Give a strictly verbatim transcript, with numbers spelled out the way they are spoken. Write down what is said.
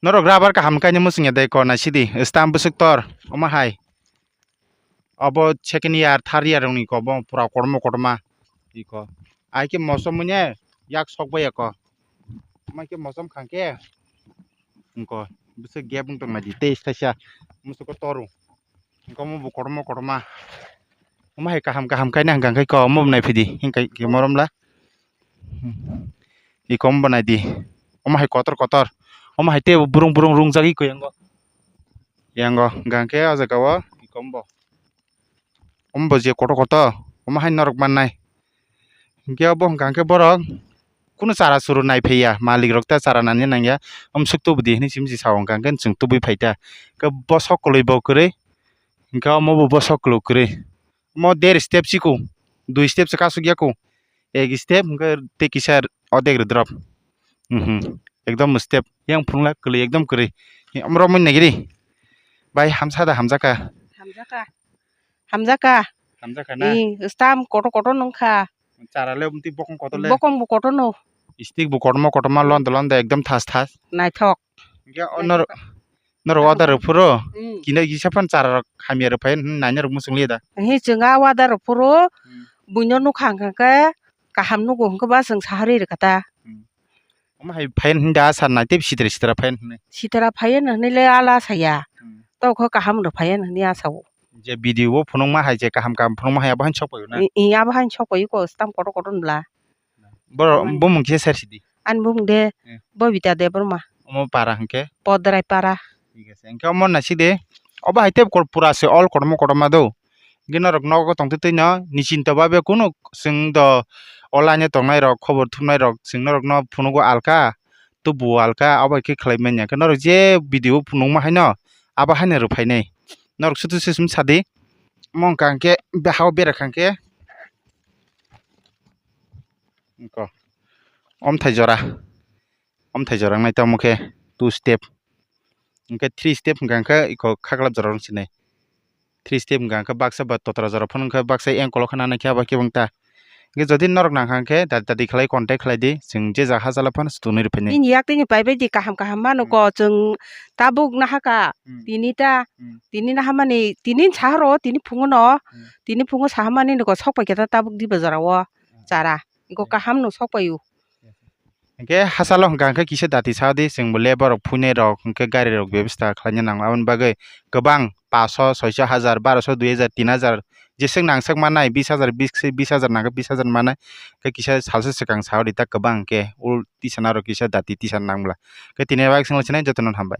Norok rubber kaham kainwi muchung ya de ko naisidi stamp bwswk tor omo hai. Obo second year, third year rokni ko bo pura kotorma kotorma iko. Ai khe mosom manya yak sok bai ya ko. Omo khe mosom khang khe. Wngkha bwswk gap wng tong nai di tei kaisa musuko toru. Wngkha omo bo kotorma kotorma. Omo hai kaham kaham kaina hwnkha khe ko omo bo nai phidi hwnkha khe morom la. Iko omo bo nai di. Omo hai kotor kotor. Omo hai tei bo burung burung rungjagwi ko yango. Yango hwnkha khe o jaga o iko omo bo. Omo bo je kotor kotor omo hai norok mannai. Hwnkhe obo hwnkha khe borok kunu chara churu nai phaiya, malik rok ta chara nani nangya, omo swk tubudi hinwi simi se sa o hwnkha khe chwng tubui phai ta. Khe bosok kwlwi bo kwrwi, hwnkhe omo bo bosok kwlwi kwrwi. Omo der step siko, dui step se kasuk yaku, ek step hwnkhe tei kisa odek rwdrop. Mhm. Ekdom step yang phunukla kwlwi ekdom kwrwi. Omo romwi nagiri. Bai hamsa da hamjaka. Hamjaka. Hamjaka. Hamjaka na? Ih, stam kotor kotor nungkha. Chara le umti bokong kotor le. Bokong bo kotor no. Stick bo kotorma kotorma londa londa ekdom thas thas. Naithok. Hwnkhe o nor-, norok order rw phuru. Hmm. Kina kisa phan chara rok hamya rw phai hwn naina rok muchung liya da. Hi chwng a order rw phuru. Hmm. Buino nukha hwnkha khe kaham nugo hwnkhe ba chwng saharwi rwkha ta. Hmm. Omo hai phayan hinda asar nai tei sitra sitra phayan hinwi. Sitra phayan hinwi le ala saya. Hmm. Tokho kaham rw phayan hinwi asao. Je video o phunukma hai je kaham kaham phunukma hai abo haino sok paio na? I, i, abo haino sok paio ko stam kotor kotor bwla. Boro bumung kisa ser sidi. Ani bumung de. Hmm. Bobita Debbarma. Omo para hwnkhe? Podrai para. Thik ase. Hwnkhe omo naisik de. Obo hai tei kor-, pura se all kotorma kotorma do. Hwnkhe norok nogo tongtwi twi no nisinto babe kunu chwng do online o tongnai rok khobor thumnai rok chwng norok no phunugo alka tubu alka abo hai khe khlai manya khe norok je video o phunukma haino abo haino rw phainai norok sutu se simi sadi omo wngkha hwnkhe ha o bera kha hwnkhe omthai jora omthai jora wngnai tamo khe two step. Hwnkhe three step hwnkha hwnkhe iko khaklap jora rwng sinai. Three step hwnkha hwnkhe baksa ba totra jora phano hwnkhe baksa engkolo khe nanai khe abo khe wng ta. Hwnkhe jodi norok nangkha hwnkhe dati dati khlai contact khlai di, chwng je jaga ha chala phano sutunwi rw phainai. Nini yak tini pai bai di kaham kaham mano ko chwng tabuk nahaka. Hmm. Tini ta, hmm, tini nahamani, tini sahoro, tini phungo no, hmm, tini phungo sahamani noko sok pai khe ta tabuk di ba jora o. Hmm. Chara. Iko kaham no sok paio. Hwnkhe hachalo hwnkha hwnkhe kisa dati sa di, chwng bo labour rok phuinai rok hwnkhe gari rok bebasta khlaina nango. Aboni bagwi kwbang paso, soiso, hajar, baroso, dui hajar, tin hajar, jeswk nangsak mannai, bis hajar, bis, bis hajar nangkhe bis hajar mannai. Hwnkhe kisa salsa swkang sa di ta kwbang hwnkhe ul tisana rok kisa dati tisana nang bwla. Hwnkhe tini bai swngla sinai jotono hambai.